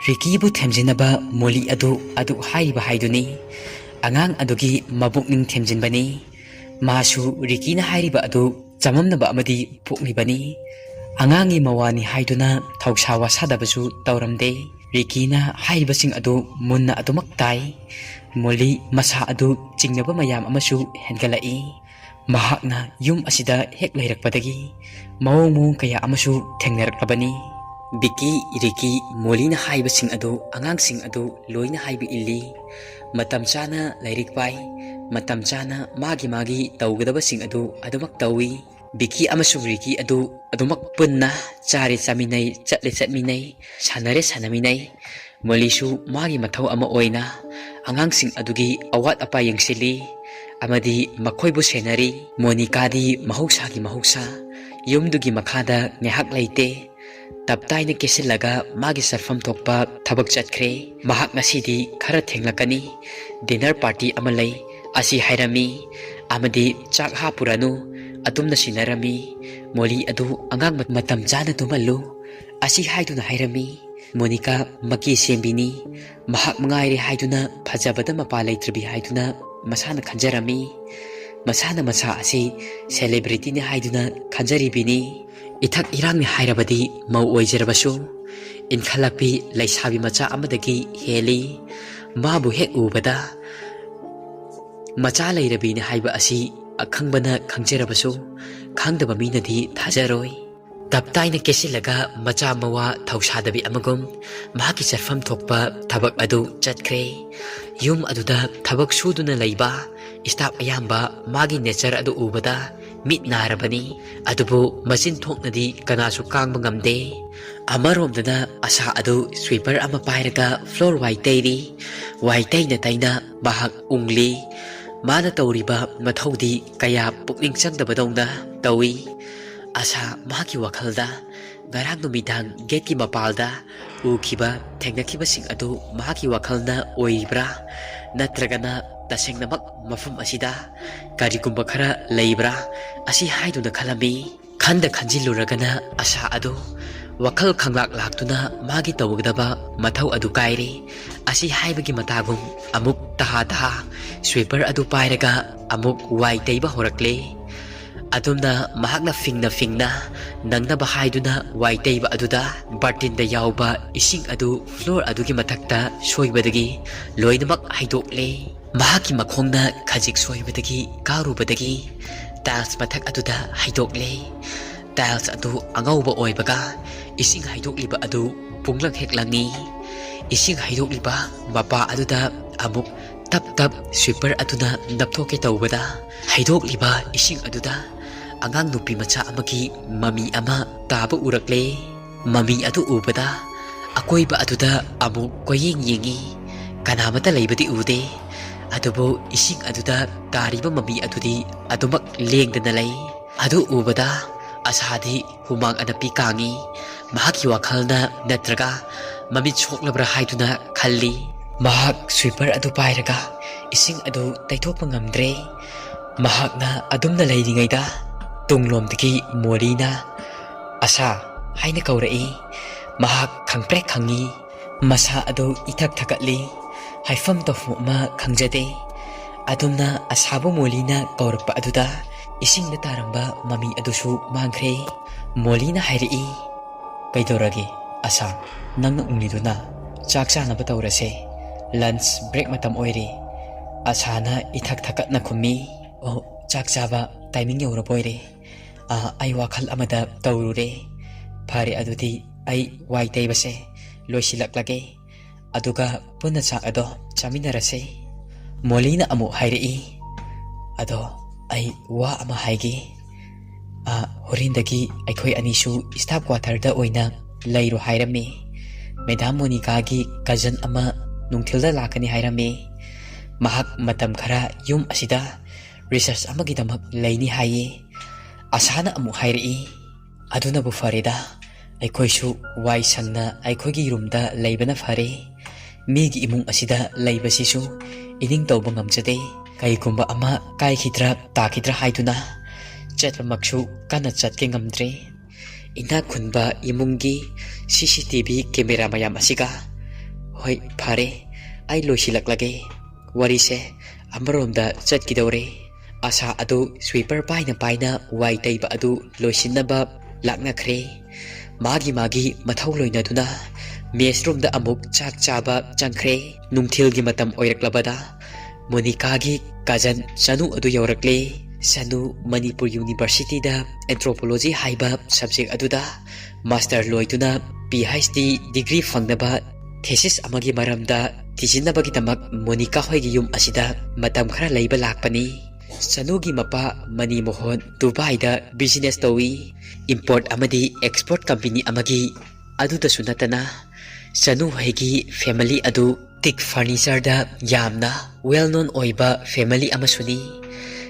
ꯔꯤꯀꯤꯕꯨ ꯊꯦꯝꯖꯤꯟꯅꯕ ꯃꯣꯂꯤ ꯑꯗꯨ ꯑꯗꯨꯛ ꯍꯥꯏꯔꯤꯕ ꯍꯥꯏꯗꯨꯅꯤ꯫ ꯑꯉꯥꯡ ꯑꯗꯨꯒꯤ ꯃꯕꯨꯛꯅꯤꯡ ꯊꯦꯝꯖꯤꯟꯕꯅꯤ꯫ ꯃꯥꯁꯨ ꯔꯤꯀꯤꯅ ꯍꯥꯏꯔꯤꯕ ꯑꯗꯨ ꯆꯃꯝꯅꯕ ꯑꯃꯗꯤ ꯄꯣꯛꯂꯤꯕꯅꯤ꯫ ꯑꯉꯥꯡꯒꯤ ꯃꯋꯥꯅꯤ ꯍꯥꯏꯗꯨꯅ ꯊꯧꯁꯥ ꯋꯥꯁꯥꯗꯕꯁꯨ ꯇꯧꯔꯝꯗꯦ꯫ ꯔꯤꯀꯤꯅ ꯍꯥꯏꯔꯤꯕꯁꯤꯡ ꯑꯗꯨ ꯃꯨꯟꯅ ꯑꯗꯨꯃꯛ ꯇꯥꯏ꯫ ꯃꯣꯂꯤ ꯃꯁꯥ ꯑꯗꯨ ꯆꯤꯡꯅꯕ ꯃꯌꯥꯝ ꯑꯃꯁꯨ ꯍꯦꯟꯒꯠꯂꯛꯏ꯫ ꯃꯍꯥꯛꯅ ꯌꯨꯝ ꯑꯁꯤꯗ ꯍꯦꯛ ꯂꯩꯔꯛꯄꯗꯒꯤ ꯃꯑꯣꯡ ꯃꯑꯣꯡ ꯀꯌꯥ ꯑꯃꯁꯨ ꯊꯦꯡꯅꯔꯛꯂꯕꯅꯤ꯫ ꯕꯤꯀꯤ, ꯔꯤꯀꯤ, ꯃꯣꯂꯤꯅ ꯍꯥꯏꯕꯁꯤꯡ ꯑꯗꯨ ꯑꯉꯥꯡꯁꯤꯡ ꯑꯗꯨ ꯂꯣꯏꯅ ꯍꯥꯏꯕ ꯏꯜꯂꯤ꯫ ꯃꯇꯝ ꯆꯥꯅ ꯂꯥꯏꯔꯤꯛ ꯄꯥꯏ, ꯃꯇꯝ ꯆꯥꯅ ꯃꯥꯒꯤ ꯃꯥꯒꯤ ꯇꯧꯒꯗꯕꯁꯤꯡ ꯑꯗꯨ ꯑꯗꯨꯃꯛ ꯇꯧꯏ꯫ ꯕꯤꯀꯤ ꯑꯃꯁꯨꯡ ꯔꯤꯀꯤ ꯑꯗꯨ ꯑꯗꯨꯃꯛ ꯄꯨꯟꯅ ꯆꯥꯔꯦ ꯆꯥꯃꯤꯟꯅꯩ, ꯆꯠꯂꯦ ꯆꯠꯃꯤꯟꯅꯩ, ꯁꯥꯟꯅꯔꯦ ꯁꯥꯟꯅꯃꯤꯟꯅꯩ꯫ ꯃꯣꯂꯤꯁꯨ ꯃꯥꯒꯤ ꯃꯊꯧ ꯑꯃ ꯑꯣꯏꯅ ꯑꯉꯥꯡꯁꯤꯡ ꯑꯗꯨꯒꯤ ꯑꯋꯥꯠ ꯑꯄꯥ ꯌꯦꯡꯁꯤꯜꯂꯤ ꯑꯃꯗꯤ ꯃꯈꯣꯏꯕꯨ ꯁꯦꯟꯅꯔꯤ꯫ ꯃꯣꯅꯤꯀꯥꯗꯤ ꯃꯍꯧꯁꯥꯒꯤ ꯃꯍꯧꯁꯥ ꯌꯨꯝꯗꯨꯒꯤ ꯃꯈꯥꯗ ꯉꯥꯏꯍꯥꯛ ꯂꯩꯇꯦ꯫ ꯇꯞꯇꯥꯏꯅ ꯀꯦꯁꯤꯜꯂꯒ ꯃꯥꯒꯤ ꯆꯠꯐꯝ ꯊꯣꯛꯄ ꯊꯕꯛ ꯆꯠꯈ꯭ꯔꯦ꯫ ꯃꯍꯥꯛ ꯉꯁꯤꯗꯤ ꯈꯔ ꯊꯦꯡꯂꯛꯀꯅꯤ꯫ ꯗꯤꯅꯔ ꯄꯥꯔꯇꯤ ꯑꯃ ꯂꯩ ꯑꯁꯤ ꯍꯥꯏꯔꯝꯃꯤ ꯑꯃꯗꯤ ꯆꯥꯛ ꯍꯥꯞꯄꯨꯔꯅꯨ, ꯑꯗꯨꯝꯅ ꯁꯤꯟꯅꯔꯝꯃꯤ꯫ ꯃꯣꯂꯤ ꯑꯗꯨ ꯑꯉꯥꯡ ꯃ-, ꯃꯇꯝ ꯆꯥꯅ ꯇꯨꯝꯍꯜꯂꯨ ꯑꯁꯤ ꯍꯥꯏꯗꯨꯅ ꯍꯥꯏꯔꯝꯃꯤ꯫ ꯃꯣꯅꯤꯀꯥ ꯃꯀꯤ ꯁꯦꯝꯕꯤꯅꯤ꯫ ꯃꯍꯥꯛ ꯃꯉꯥꯏꯔꯦ ꯍꯥꯏꯗꯨꯅ, ꯐꯖꯕꯗ ꯃꯄꯥ ꯂꯩꯇ꯭ꯔꯕꯤ ꯍꯥꯏꯗꯨꯅ ꯃꯁꯥꯅ ꯈꯟꯖꯔꯝꯃꯤ꯫ ꯃꯁꯥꯅ ꯃꯁꯥ ꯑꯁꯤ ꯁꯦꯂꯦꯕ꯭ꯔꯤꯇꯤꯅꯤ ꯍꯥꯏꯗꯨꯅ ꯈꯟꯖꯔꯤꯕꯤꯅꯤ꯫ ꯏꯊꯛ ꯏꯔꯥꯡꯅꯤ ꯍꯥꯏꯔꯕꯗꯤ ꯃꯧ ꯑꯣꯏꯖꯔꯕꯁꯨ ꯏꯟꯈꯠꯂꯛꯄꯤ ꯂꯩꯁꯥꯕꯤ ꯃꯆꯥ ꯑꯃꯗꯒꯤ ꯍꯦꯜꯂꯤ꯫ ꯃꯥꯕꯨ ꯍꯦꯛ ꯎꯕꯗ ꯃꯆꯥ ꯂꯩꯔꯕꯤꯅꯤ ꯍꯥꯏꯕ ꯑꯁꯤ ꯑꯈꯪꯕꯅ ꯈꯪꯖꯔꯕꯁꯨ ꯈꯪꯗꯕ ꯃꯤꯅꯗꯤ ꯊꯥꯖꯔꯣꯏ꯫ ꯇꯞꯇꯥꯏꯅ ꯀꯦꯁꯤꯜꯂꯒ ꯃꯆꯥ ꯃꯋꯥ ꯊꯧꯁꯥꯗꯕꯤ ꯑꯃꯒꯨꯝ ꯃꯍꯥꯛꯀꯤ ꯆꯠꯐꯝ ꯊꯣꯛꯄ ꯊꯕꯛ ꯑꯗꯨ ꯆꯠꯈ꯭ꯔꯦ꯫ ꯌꯨꯝ ꯑꯗꯨꯗ ꯊꯕꯛ ꯁꯨꯗꯨꯅ ꯂꯩꯕ ꯁ꯭ꯇꯥꯐ ꯑꯌꯥꯝꯕ ꯃꯥꯒꯤ ꯅꯦꯆꯔ ꯑꯗꯨ ꯎꯕꯗ ꯃꯤꯠ ꯅꯥꯔꯕꯅꯤ꯫ ꯑꯗꯨꯕꯨ ꯃꯆꯤꯟ ꯊꯣꯛꯅꯗꯤ ꯀꯅꯥꯁꯨ ꯀꯥꯡꯕ ꯉꯝꯗꯦ꯫ ꯑꯃꯔꯣꯝꯗꯅ ꯑꯁꯥ ꯑꯗꯨ ꯁ꯭ꯋꯤꯄꯔ ꯑꯃ ꯄꯥꯏꯔꯒ ꯐ꯭ꯂꯣꯔ ꯋꯥꯏ ꯇꯩꯔꯤ꯫ ꯋꯥꯏ ꯇꯩꯅ ꯇꯩꯅ ꯃꯍꯥꯛ ꯎꯪꯂꯤ꯫ ꯃꯥꯅ ꯇꯧꯔꯤꯕ ꯃꯊꯧꯗꯤ ꯀꯌꯥ ꯄꯨꯛꯅꯤꯡ ꯆꯪꯗꯕꯗꯧꯅ ꯇꯧꯏ꯫ ꯑꯁꯥ ꯃꯍꯥꯛꯀꯤ ꯋꯥꯈꯜꯗ ꯉꯔꯥꯡ ꯅꯨꯃꯤꯗꯥꯡ ꯒꯦꯠꯀꯤ ꯃꯄꯥꯜꯗ ꯎꯈꯤꯕ, ꯊꯦꯡꯅꯈꯤꯕꯁꯤꯡ ꯑꯗꯨ ꯃꯍꯥꯛꯀꯤ ꯋꯥꯈꯜꯅ ꯑꯣꯏꯔꯤꯕ꯭ꯔꯥ, ꯅꯠꯇ꯭ꯔꯒꯅ ꯇꯁꯦꯡꯅꯃꯛ ꯃꯐꯝ ꯑꯁꯤꯗ ꯀꯔꯤꯒꯨꯝꯕ ꯈꯔ ꯂꯩꯕ꯭ꯔꯥ ꯑꯁꯤ ꯍꯥꯏꯗꯨꯅ ꯈꯜꯂꯝꯃꯤ꯫ ꯈꯟꯗ ꯈꯟꯖꯤꯜꯂꯨꯔꯒꯅ ꯑꯁꯥ ꯑꯗꯨ ꯋꯥꯈꯜ ꯈꯪꯂꯥꯛ ꯂꯥꯛꯇꯨꯅ ꯃꯥꯒꯤ ꯇꯧꯒꯗꯕ ꯃꯊꯧ ꯑꯗꯨ ꯀꯥꯏꯔꯦ꯫ ꯑꯁꯤ ꯍꯥꯏꯕꯒꯤ ꯃꯇꯥꯒꯨꯝ ꯑꯃꯨꯛ ꯇꯍꯥ ꯇꯍꯥ sweeper ꯑꯗꯨ ꯄꯥꯏꯔꯒ ꯑꯃꯨꯛ ꯋꯥꯏ ꯇꯩꯕ ꯍꯧꯔꯛꯂꯦ꯫ ꯑꯗꯨꯝꯅ ꯃꯍꯥꯛꯅ ꯐꯤꯡꯅ ꯐꯤꯡꯅ ꯅꯪꯅꯕ ꯍꯥꯏꯗꯨꯅ ꯋꯥꯏ ꯇꯩꯕ ꯑꯗꯨꯗ ꯕꯥꯔꯇꯤꯟꯗ ꯌꯥꯎꯕ ꯏꯁꯤꯡ ꯑꯗꯨ floor ꯑꯗꯨꯒꯤ ꯃꯊꯛꯇ ꯁꯣꯏꯕꯗꯒꯤ ꯂꯣꯏꯅꯃꯛ ꯍꯩꯗꯣꯛꯂꯦ꯫ ꯃꯍꯥꯛꯀꯤ ꯃꯈꯣꯡꯅ ꯈꯖꯤꯛ ꯁꯣꯏꯕꯗꯒꯤ ꯀꯥꯔꯨꯕꯗꯒꯤ tiles ꯃꯊꯛ ꯑꯗꯨꯗ ꯍꯩꯗꯣꯛꯂꯦ꯫ Tiles ꯑꯗꯨ ꯑꯉꯧꯕ ꯑꯣꯏꯕꯒ ꯏꯁꯤꯡ ꯍꯩꯗꯣꯛꯂꯤꯕ ꯑꯗꯨ ꯄꯨꯡꯂꯪ ꯍꯦꯛ ꯂꯪꯉꯤ꯫ ꯏꯁꯤꯡ ꯍꯩꯗꯣꯛꯂꯤꯕ ꯃꯄꯥ ꯑꯗꯨꯗ ꯑꯃꯨꯛ ꯇꯞ ꯇꯞ sweeper ꯑꯗꯨꯅ ꯅꯞꯊꯣꯛꯀꯦ ꯇꯧꯕꯗ, ꯍꯩꯗꯣꯛꯂꯤꯕ ꯏꯁꯤꯡ ꯑꯗꯨꯗ ꯑꯉꯥꯡ ꯅꯨꯄꯤ ꯃꯆꯥ ꯑꯃꯒꯤ ꯃꯃꯤ ꯑꯃ ꯇꯥꯕ ꯎꯔꯛꯂꯦ꯫ ꯃꯃꯤ ꯑꯗꯨ ꯎꯕꯗ ꯑꯀꯣꯏꯕ ꯑꯗꯨꯗ ꯑꯃꯨꯛ ꯀꯣꯏꯌꯦꯡ ꯌꯦꯡꯉꯤ꯫ ꯀꯅꯥꯃꯠꯇ ꯂꯩꯕꯗꯤ ꯎꯗꯦ꯫ ꯑꯗꯨꯕꯨ ꯏꯁꯤꯡ ꯑꯗꯨꯗ ꯇꯥꯔꯤꯕ ꯃꯃꯤ ꯑꯗꯨꯗꯤ ꯑꯗꯨꯃꯛ ꯂꯦꯡꯗꯅ ꯂꯩ꯫ ꯑꯗꯨ ꯎꯕꯗ ꯑꯁꯥꯗꯤ ꯍꯨꯃꯥꯡ ꯑꯅꯞꯄꯤ ꯀꯥꯡꯉꯤ꯫ ꯃꯍꯥꯛꯀꯤ ꯋꯥꯈꯜꯅ ꯅꯠꯇ꯭ꯔꯒ ꯃꯃꯤꯠ ꯁꯣꯛꯂꯕ꯭ꯔꯥ ꯍꯥꯏꯗꯨꯅ ꯈꯜꯂꯤ꯫ ꯃꯍꯥꯛ sweeper ꯑꯗꯨ ꯄꯥꯏꯔꯒ ꯏꯁꯤꯡ ꯑꯗꯨ ꯇꯩꯊꯣꯛꯄ ꯉꯝꯗ꯭ꯔꯦ꯫ ꯃꯍꯥꯛꯅ ꯑꯗꯨꯝꯅ ꯂꯩꯔꯤꯉꯩꯗ ꯇꯨꯡꯂꯣꯝꯗꯒꯤ ꯃꯣꯂꯤꯅ "ꯑꯁꯥ" ꯍꯥꯏꯅ ꯀꯧꯔꯛꯏ꯫ ꯃꯍꯥꯛ ꯈꯪꯄ꯭ꯔꯦꯛ ꯈꯪꯉꯤ꯫ ꯃꯁꯥ ꯑꯗꯨ ꯏꯊꯛ ꯊꯛꯀꯠꯂꯤ꯫ ꯍꯥꯏꯐꯝ ꯇꯧꯐꯝ ꯑꯃ ꯈꯪꯖꯗꯦ꯫ ꯑꯗꯨꯝꯅ ꯑꯁꯥꯕꯨ ꯃꯣꯂꯤꯅ ꯀꯧꯔꯛꯄ ꯑꯗꯨꯗ ꯏꯁꯤꯡꯗ ꯇꯥꯔꯝꯕ ꯃꯃꯤ ꯑꯗꯨꯁꯨ ꯃꯥꯡꯈ꯭ꯔꯦ꯫ ꯃꯣꯂꯤꯅ ꯍꯥꯏꯔꯛꯏ, "ꯀꯩꯗꯧꯔꯒꯦ ꯑꯁꯥ? ꯅꯪꯅ ꯎꯪꯂꯤꯗꯨꯅ? ꯆꯥꯛ ꯆꯥꯅꯕ ꯇꯧꯔꯁꯦ꯫ Lunch break ꯃꯇꯝ ꯑꯣꯏꯔꯦ꯫" ꯑꯁꯥꯅ ꯏꯊꯛ ꯊꯛꯀꯠꯅ ꯈꯨꯝꯃꯤ, "ꯑꯣ, ꯆꯥꯛ ꯆꯥꯕ timing ꯌꯧꯔꯕ ꯑꯣꯏꯔꯦ꯫ ꯑꯥ, ꯑꯩ ꯋꯥꯈꯜ ꯑꯃꯗ ꯇꯧꯔꯨꯔꯦ꯫ ꯐꯔꯦ, ꯑꯗꯨꯗꯤ ꯑꯩ ꯋꯥꯏ ꯇꯩꯕꯁꯦ ꯂꯣꯏꯁꯤꯜꯂꯛꯂꯒꯦ, ꯑꯗꯨꯒ ꯄꯨꯟꯅ ꯆꯥꯛ ꯑꯗꯣ ꯆꯥꯃꯤꯟꯅꯔꯁꯦ꯫" ꯃꯣꯂꯤꯅ ꯑꯃꯨꯛ ꯍꯥꯏꯔꯛꯏ, "ꯑꯗꯣ ꯑꯩ ꯋꯥ ꯑꯃ ꯍꯥꯏꯒꯦ꯫ ꯑꯥ, ꯍꯣꯔꯦꯟꯗꯒꯤ ꯑꯩꯈꯣꯏ ꯑꯅꯤꯁꯨ staff quarterꯗ ꯑꯣꯏꯅ ꯂꯩꯔꯣ ꯍꯥꯏꯔꯝꯃꯤ꯫ Madam ꯃꯣꯅꯤꯀꯥꯒꯤ cousin ꯑꯃ ꯅꯨꯡꯊꯤꯜꯗ ꯂꯥꯛꯀꯅꯤ ꯍꯥꯏꯔꯝꯃꯤ꯫ ꯃꯍꯥꯛ ꯃꯇꯝ ꯈꯔ ꯌꯨꯝ ꯑꯁꯤꯗ research ꯑꯃꯒꯤꯗꯃꯛ ꯂꯩꯅꯤ ꯍꯥꯏꯌꯦ꯫" ꯑꯁꯥꯅ ꯑꯃꯨꯛ ꯍꯥꯏꯔꯛꯏ, "ꯑꯗꯨꯅꯕꯨ ꯐꯔꯦꯗ, ꯑꯩꯈꯣꯏꯁꯨ ꯋꯥꯏ ꯁꯪꯅ ꯑꯩꯈꯣꯏꯒꯤ ꯔꯨꯝꯗ ꯂꯩꯕꯅ ꯐꯔꯦ꯫ ꯃꯤꯒꯤ ꯏꯃꯨꯡ ꯑꯁꯤꯗ ꯂꯩꯕꯁꯤꯁꯨ ꯏꯅꯤꯡ ꯇꯧꯕ ꯉꯝꯖꯗꯦ꯫ ꯀꯩꯒꯨꯝꯕ ꯑꯃ ꯀꯥꯏꯈꯤꯗ꯭ꯔꯥ ꯇꯥꯈꯤꯗ꯭ꯔꯥ ꯍꯥꯏꯗꯨꯅ ꯆꯠꯄꯃꯛꯁꯨ ꯀꯟꯅ ꯆꯠꯀꯦ ꯉꯝꯗ꯭ꯔꯦ꯫ ꯏꯅꯥꯛ ꯈꯨꯟꯕ ꯏꯃꯨꯡꯒꯤ ꯁꯤ ꯁꯤ ꯇꯤ ꯚꯤ ꯀꯦꯃꯦꯔꯥ ꯃꯌꯥꯝ ꯑꯁꯤꯒ꯫ ꯍꯣꯏ, ꯐꯔꯦ, ꯑꯩ ꯂꯣꯏꯁꯤꯜꯂꯛꯂꯒꯦ꯫ ꯋꯥꯔꯤꯁꯦ ꯑꯃꯔꯣꯝꯗ ꯆꯠꯈꯤꯗꯧꯔꯦ꯫ ꯑꯁꯥ ꯑꯗꯨ ꯁ꯭ꯋꯤꯄꯔ ꯄꯥꯏꯅ ꯄꯥꯏꯅ ꯋꯥꯏ ꯇꯩꯕ ꯑꯗꯨ ꯂꯣꯏꯁꯤꯟꯅꯕ ꯂꯥꯛꯅꯈ꯭ꯔꯦ꯫ ꯃꯥꯒꯤ ꯃꯥꯒꯤ ꯃꯊꯧ ꯂꯣꯏꯅꯗꯨꯅ ꯃꯦꯁ ꯔꯨꯝꯗ ꯑꯃꯨꯛ ꯆꯥꯛ ꯆꯥꯕ ꯆꯪꯈ꯭ꯔꯦ꯫ ꯅꯨꯡꯊꯤꯜꯒꯤ ꯃꯇꯝ ꯑꯣꯏꯔꯛꯂꯕꯗ ꯃꯣꯅꯤꯀꯥꯒꯤ ꯀꯖꯟ ꯆꯅꯨ ꯑꯗꯨ ꯌꯧꯔꯛꯂꯦ꯫ ꯆꯅꯨ ꯃꯅꯤꯄꯨꯔ ꯌꯨꯅꯤꯚꯔꯁꯤꯇꯤꯗ ꯑꯦꯟꯊ꯭ꯔꯣꯄꯣꯂꯣꯖꯤ ꯍꯥꯏꯕ ꯁꯕꯖꯦꯛ ꯑꯗꯨꯗ ꯃꯥꯁꯇꯔ ꯂꯣꯏꯗꯨꯅ ꯄꯤ ꯑꯩꯆ ꯗꯤ ꯗꯤꯒ꯭ꯔꯤ ꯐꯪꯅꯕ ꯊꯦꯁꯤꯁ ꯑꯃꯒꯤ ꯃꯔꯝꯗ ꯊꯤꯖꯤꯟꯅꯕꯒꯤꯗꯃꯛ ꯃꯣꯅꯤꯀꯥ ꯍꯣꯏꯒꯤ ꯌꯨꯝ ꯑꯁꯤꯗ ꯃꯇꯝ ꯈꯔ ꯂꯩꯕ ꯂꯥꯛꯄꯅꯤ꯫ ꯆꯅꯨꯒꯤ ꯃꯄꯥ ꯃꯅꯤ ꯃꯣꯍꯣꯟ ꯗꯨꯕꯥꯏꯗ ꯕꯤꯖꯤꯅꯦꯁ ꯇꯧꯏ꯫ ꯏꯝꯄꯣꯔꯠ ꯑꯃꯗꯤ ꯑꯦꯛꯁꯄꯣꯔꯠ ꯀꯝꯄꯦꯅꯤ ꯑꯃꯒꯤ꯫ ꯑꯗꯨꯗꯁꯨ ꯅꯠꯇꯅ ꯆꯅꯨ ꯍꯣꯏꯒꯤ ꯐꯦꯃꯤꯂꯤ ꯑꯗꯨ ꯇꯤꯛ ꯐꯔꯅꯤꯆꯔꯗ ꯌꯥꯝꯅ ꯋꯦꯜ ꯅꯣꯟ ꯑꯣꯏꯕ ꯐꯦꯃꯤꯂꯤ ꯑꯃꯁꯨꯅꯤ꯫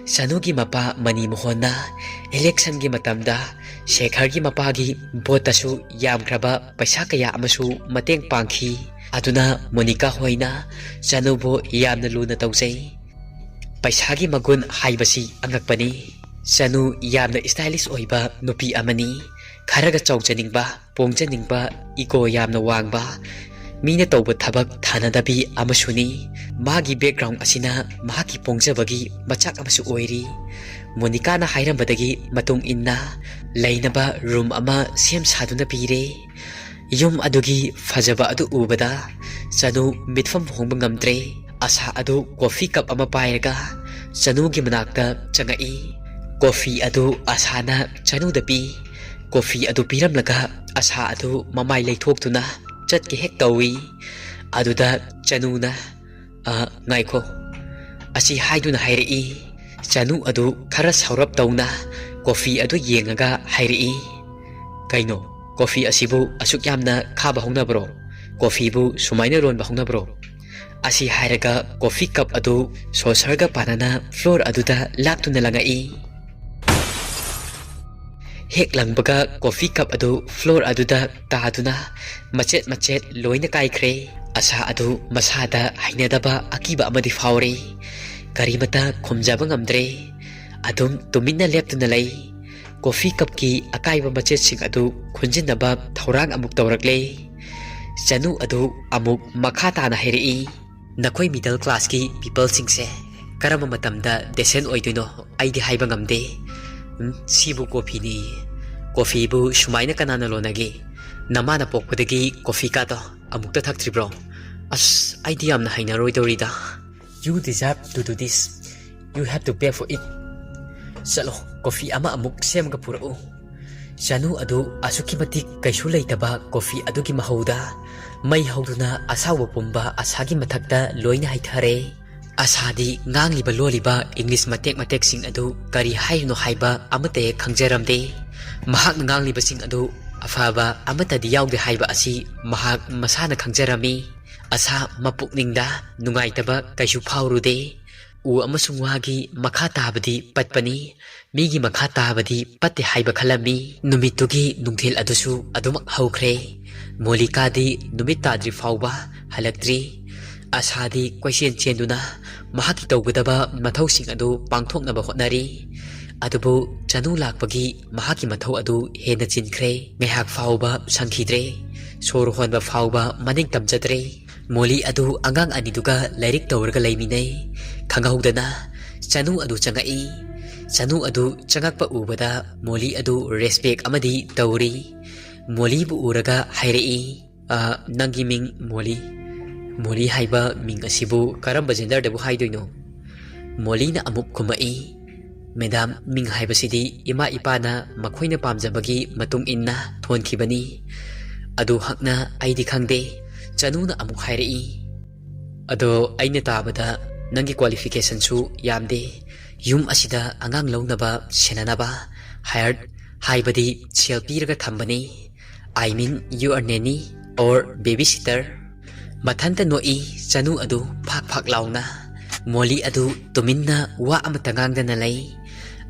ꯆꯅꯨꯒꯤ ꯃꯄꯥ ꯃꯅꯤ ꯃꯣꯍꯣꯟꯅ ꯏꯂꯦꯛꯁꯟꯒꯤ ꯃꯇꯝꯗ ꯁꯦꯈꯔꯒꯤ ꯃꯄꯥꯒꯤ ꯚꯣꯠꯇꯁꯨ ꯌꯥꯝꯈ꯭ꯔꯕ ꯄꯩꯁꯥ ꯀꯌꯥ ꯑꯃꯁꯨ ꯃꯇꯦꯡ ꯄꯥꯡꯈꯤ꯫ ꯑꯗꯨꯅ ꯃꯣꯅꯤꯀꯥ ꯍꯣꯏꯅ ꯆꯅꯨꯕꯨ ꯌꯥꯝꯅ ꯂꯨꯅ ꯇꯧꯖꯩ꯫ ꯄꯩꯁꯥꯒꯤ ꯃꯒꯨꯟ ꯍꯥꯏꯕꯁꯤ ꯑꯉꯛꯄꯅꯤ꯫ ꯆꯅꯨ ꯌꯥꯝꯅ stylish ꯑꯣꯏꯕ ꯅꯨꯄꯤ ꯑꯃꯅꯤ꯫ ꯈꯔꯒ ꯆꯥꯎꯖꯅꯤꯡꯕ, ꯄꯣꯡꯖꯅꯤꯡꯕ, ꯏꯒꯣ ꯌꯥꯝꯅ ꯋꯥꯡꯕ, ꯃꯤꯅ ꯇꯧꯕ ꯊꯕꯛ ꯊꯥꯅꯗꯕꯤ ꯑꯃꯁꯨꯅꯤ꯫ ꯃꯥꯒꯤ background ꯑꯁꯤꯅ ꯃꯍꯥꯛꯀꯤ ꯄꯣꯡꯖꯕꯒꯤ ꯃꯆꯥꯛ ꯑꯃꯁꯨ ꯑꯣꯏꯔꯤ꯫ ꯃꯣꯅꯤꯀꯥꯅ ꯍꯥꯏꯔꯝꯕꯗꯒꯤ ꯃꯇꯨꯡ ꯏꯟꯅ ꯂꯩꯅꯕ ꯔꯨꯝ ꯑꯃ ꯁꯦꯝ ꯁꯥꯗꯨꯅ ꯄꯤꯔꯦ꯫ ꯌꯨꯝ ꯑꯗꯨꯒꯤ ꯐꯖꯕ ꯑꯗꯨ ꯎꯕꯗ ꯆꯅꯨ ꯃꯤꯠꯐꯝ ꯍꯣꯡꯕ ꯉꯝꯗ꯭ꯔꯦ꯫ ꯑꯁꯥ ꯑꯗꯨ ꯀꯣꯐꯤ ꯀꯞ ꯑꯃ ꯄꯥꯏꯔꯒ ꯆꯅꯨꯒꯤ ꯃꯅꯥꯛꯇ ꯆꯪꯉꯛꯏ꯫ ꯀꯣꯐꯤ ꯑꯗꯨ ꯑꯁꯥꯅ ꯆꯅꯨꯗ ꯄꯤ꯫ ꯀꯣꯐꯤ ꯑꯗꯨ ꯄꯤꯔꯝꯂꯒ ꯑꯁꯥ ꯑꯗꯨ ꯃꯃꯥꯏ ꯂꯩꯊꯣꯛꯇꯨꯅ ꯆꯠꯀꯦ ꯍꯦꯛ ꯇꯧꯏ꯫ ꯑꯗꯨꯗ ꯆꯅꯨꯅ, "ꯑ, ꯉꯥꯏꯈꯣ," ꯑꯁꯤ ꯍꯥꯏꯗꯨꯅ ꯍꯥꯏꯔꯛꯏ꯫ ꯆꯅꯨ ꯑꯗꯨ ꯈꯔ ꯁꯥꯎꯔꯞ ꯇꯧꯅ ꯀꯣꯐꯤ ꯑꯗꯨ ꯌꯦꯡꯉꯒ ꯍꯥꯏꯔꯛꯏ, "ꯀꯩꯅꯣ, ꯀꯣꯐꯤ ꯑꯁꯤꯕꯨ ꯑꯁꯨꯛ ꯌꯥꯝꯅ ꯈꯥꯕ ꯍꯧꯅꯕ꯭ꯔꯣ? ꯀꯣꯐꯤꯕꯨ ꯁꯨꯃꯥꯏꯅ ꯂꯣꯟꯕ ꯍꯧꯅꯕ꯭ꯔꯣ?" ꯑꯁꯤ ꯍꯥꯏꯔꯒ ꯀꯣꯐꯤ ꯀꯞ ꯑꯗꯨ ꯁꯣꯁꯔꯒ ꯄꯥꯅꯅ ꯐ꯭ꯂꯣꯔ ꯑꯗꯨꯗ ꯂꯥꯛꯇꯨꯅ ꯂꯪꯉꯛꯏ꯫ ꯍꯦꯛ ꯂꯪꯕꯒ ꯀꯣꯐꯤ ꯀꯞ ꯑꯗꯨ ꯐ꯭ꯂꯣꯔ ꯑꯗꯨꯗ ꯇꯥꯗꯨꯅ ꯃꯆꯦꯠ ꯃꯆꯦꯠ ꯂꯣꯏꯅ ꯀꯥꯏꯈ꯭ꯔꯦ꯫ ꯑꯁꯥ ꯑꯗꯨ ꯃꯁꯥꯗ ꯍꯩꯅꯗꯕ ꯑꯀꯤꯕ ꯑꯃꯗꯤ ꯐꯥꯎꯔꯦ꯫ ꯀꯔꯤꯃꯇ ꯈꯨꯝꯖꯕ ꯉꯝꯗ꯭ꯔꯦ꯫ ꯑꯗꯨꯝ ꯇꯨꯃꯤꯟꯅ ꯂꯦꯞꯇꯨꯅ ꯂꯩ꯫ ꯀꯣꯐꯤ ꯀꯞꯀꯤ ꯑꯀꯥꯏꯕ ꯃꯆꯦꯠꯁꯤꯡ ꯑꯗꯨ ꯈꯨꯟꯖꯤꯟꯅꯕ ꯊꯧꯔꯥꯡ ꯑꯃꯨꯛ ꯇꯧꯔꯛꯂꯦ꯫ ꯆꯅꯨ ꯑꯗꯨ ꯑꯃꯨꯛ ꯃꯈꯥ ꯇꯥꯅ ꯍꯥꯏꯔꯛꯏ, "ꯅꯈꯣꯏ ꯃꯤꯗꯜ ꯀ꯭ꯂꯥꯁꯀꯤ ꯄꯤꯄꯜꯁꯤꯡꯁꯦ ꯀꯔꯝꯕ ꯃꯇꯝꯗ ꯗꯦꯁꯦꯟ ꯑꯣꯏꯗꯣꯏꯅꯣ ꯑꯩꯗꯤ ꯍꯥꯏꯕ ꯉꯝꯗꯦ꯫ ꯎꯝ, ꯁꯤꯕꯨ ꯀꯣꯐꯤꯅꯤ꯫ ꯀꯣꯐꯤꯕꯨ ꯁꯨꯃꯥꯏꯅ ꯀꯅꯥꯅ ꯂꯣꯟꯅꯒꯦ? ꯅꯃꯥꯅ ꯄꯣꯛꯄꯗꯒꯤ ꯀꯣꯐꯤ ꯀꯥꯗꯣ ꯑꯃꯨꯛꯇ ꯊꯛꯇ꯭ꯔꯤꯕ꯭ꯔꯣ? ꯑꯁ, ꯑꯩꯗꯤ ꯌꯥꯝꯅ ꯍꯩꯅꯔꯣꯏꯗꯧꯔꯤꯗ꯫ You deserve to do this. You have to pay for it. ꯆꯠꯂꯣ, ꯀꯣꯐꯤ ꯑꯃ ꯑꯃꯨꯛ ꯁꯦꯝꯃꯒ ꯄꯨꯔꯛꯎ꯫" ꯆꯅꯨ ꯑꯗꯨ ꯑꯁꯨꯛꯀꯤ ꯃꯇꯤꯛ ꯀꯩꯁꯨ ꯂꯩꯇꯕ ꯀꯣꯐꯤ ꯑꯗꯨꯒꯤ ꯃꯍꯧꯗ ꯃꯩ ꯍꯧꯗꯨꯅ ꯑꯁꯥꯎꯕ ꯄꯨꯝꯕ ꯑꯁꯥꯒꯤ ꯃꯊꯛꯇ ꯂꯣꯏꯅ ꯍꯩꯊꯔꯦ꯫ ꯑꯁꯥꯗꯤ ꯉꯥꯡꯂꯤꯕ ꯂꯣꯜꯂꯤꯕ ꯏꯪꯂꯤꯁ ꯃꯇꯦꯛ ꯃꯇꯦꯛꯁꯤꯡ ꯑꯗꯨ ꯀꯔꯤ ꯍꯥꯏꯔꯤꯅꯣ ꯍꯥꯏꯕ ꯑꯃꯠꯇ ꯍꯦꯛ ꯈꯪꯖꯔꯝꯗꯦ꯫ ꯃꯍꯥꯛꯅ ꯉꯥꯡꯂꯤꯕꯁꯤꯡ ꯑꯗꯨ ꯑꯐꯕ ꯑꯃꯠꯇꯗꯤ ꯌꯥꯎꯗꯦ ꯍꯥꯏꯕ ꯑꯁꯤ ꯃꯍꯥꯛ ꯃꯁꯥꯅ ꯈꯪꯖꯔꯝꯃꯤ꯫ ꯑꯁꯥ ꯃꯄꯨꯛꯅꯤꯡꯗ ꯅꯨꯡꯉꯥꯏꯇꯕ ꯀꯩꯁꯨ ꯐꯥꯎꯔꯨꯗꯦ꯫ ꯎ ꯑꯃꯁꯨꯡ ꯋꯥꯒꯤ ꯃꯈꯥ ꯇꯥꯕꯗꯤ ꯄꯠꯄꯅꯤ, ꯃꯤꯒꯤ ꯃꯈꯥ ꯇꯥꯕꯗꯤ ꯄꯠꯇꯦ ꯍꯥꯏꯕ ꯈꯜꯂꯝꯃꯤ꯫ ꯅꯨꯃꯤꯠꯇꯨꯒꯤ ꯅꯨꯡꯊꯤꯜ ꯑꯗꯨꯁꯨ ꯑꯗꯨꯃꯛ ꯍꯧꯈ꯭ꯔꯦ꯫ ꯃꯣꯂꯤꯀꯥꯗꯤ ꯅꯨꯃꯤꯠ ꯇꯥꯗ꯭ꯔꯤ ꯐꯥꯎꯕ ꯍꯜꯂꯛꯇ꯭ꯔꯤ꯫ ꯑꯁꯥꯗꯤ ꯀꯣꯏꯆꯦꯟ ꯆꯦꯟꯗꯨꯅ ꯃꯍꯥꯛꯀꯤ ꯇꯧꯒꯗꯕ ꯃꯊꯧꯁꯤꯡ ꯑꯗꯨ ꯄꯥꯡꯊꯣꯛꯅꯕ ꯍꯣꯠꯅꯔꯤ꯫ ꯑꯗꯨꯕꯨ ꯆꯅꯨ ꯂꯥꯛꯄꯒꯤ ꯃꯍꯥꯛꯀꯤ ꯃꯊꯧ ꯑꯗꯨ ꯍꯦꯟꯅ ꯆꯤꯟꯈ꯭ꯔꯦ꯫ ꯉꯥꯏꯍꯥꯛ ꯐꯥꯎꯕ ꯁꯪꯈꯤꯗ꯭ꯔꯦ꯫ ꯁꯣꯔ ꯍꯣꯟꯕ ꯐꯥꯎꯕ ꯃꯅꯤꯡ ꯇꯝꯖꯗ꯭ꯔꯦ꯫ ꯃꯣꯂꯤ ꯑꯗꯨ ꯑꯉꯥꯡ ꯑꯅꯤꯗꯨꯒ ꯂꯥꯏꯔꯤꯛ ꯇꯧꯔꯒ ꯂꯩꯃꯤꯟꯅꯩ꯫ ꯈꯪꯍꯧꯗꯅ ꯆꯅꯨ ꯑꯗꯨ ꯆꯪꯉꯛꯏ꯫ ꯆꯅꯨ ꯑꯗꯨ ꯆꯪꯉꯛꯄ ꯎꯕꯗ ꯃꯣꯂꯤ ꯑꯗꯨ ꯔꯦꯁꯄꯦꯛ ꯑꯃꯗꯤ ꯇꯧꯔꯤ꯫ ꯃꯣꯂꯤꯕꯨ ꯎꯔꯒ ꯍꯥꯏꯔꯛꯏ, "ꯑ, ꯅꯪꯒꯤ ꯃꯤꯡ ꯃꯣꯂꯤ꯫ ꯃꯣꯂꯤ ꯍꯥꯏꯕ ꯃꯤꯡ ꯑꯁꯤꯕꯨ ꯀꯔꯝꯕ ꯖꯦꯟꯗꯔꯗꯕꯨ ꯍꯥꯏꯗꯣꯏꯅꯣ?" ꯃꯣꯂꯤꯅ ꯑꯃꯨꯛ ꯈꯨꯝꯃꯛꯏ, "ꯃꯦꯗꯥꯝ, ꯃꯤꯡ ꯍꯥꯏꯕꯁꯤꯗꯤ ꯏꯃꯥ ꯏꯄꯥꯅ ꯃꯈꯣꯏꯅ ꯄꯥꯝꯖꯕꯒꯤ ꯃꯇꯨꯡ ꯏꯟꯅ ꯊꯣꯟꯈꯤꯕꯅꯤ꯫ ꯑꯗꯨ ꯍꯛꯅ ꯑꯩꯗꯤ ꯈꯪꯗꯦ꯫" ꯆꯅꯨꯅ ꯑꯃꯨꯛ ꯍꯥꯏꯔꯛꯏ, "ꯑꯗꯣ ꯑꯩꯅ ꯇꯥꯕꯗ ꯅꯪꯒꯤ ꯀ꯭ꯋꯥꯂꯤꯐꯤꯀꯦꯁꯟꯁꯨ ꯌꯥꯝꯗꯦ꯫ ꯌꯨꯝ ꯑꯁꯤꯗ ꯑꯉꯥꯡ ꯂꯧꯅꯕ, ꯁꯦꯟꯅꯅꯕ ꯍꯥꯏꯌꯔ, ꯍꯥꯏꯕꯗꯤ ꯁꯦꯜ ꯄꯤꯔꯒ ꯊꯝꯕꯅꯤ꯫ I mean, you are nanny or babysitter?" ꯃꯊꯟꯇ ꯅꯣꯛꯏ ꯆꯅꯨ ꯑꯗꯨ ꯐꯥꯛ ꯐꯥꯛ ꯂꯥꯎꯅ꯫ ꯃꯣꯂꯤ ꯑꯗꯨ ꯇꯨꯃꯤꯟꯅ ꯋꯥ ꯑꯃꯠꯇ ꯉꯥꯡꯗꯅ ꯂꯩ꯫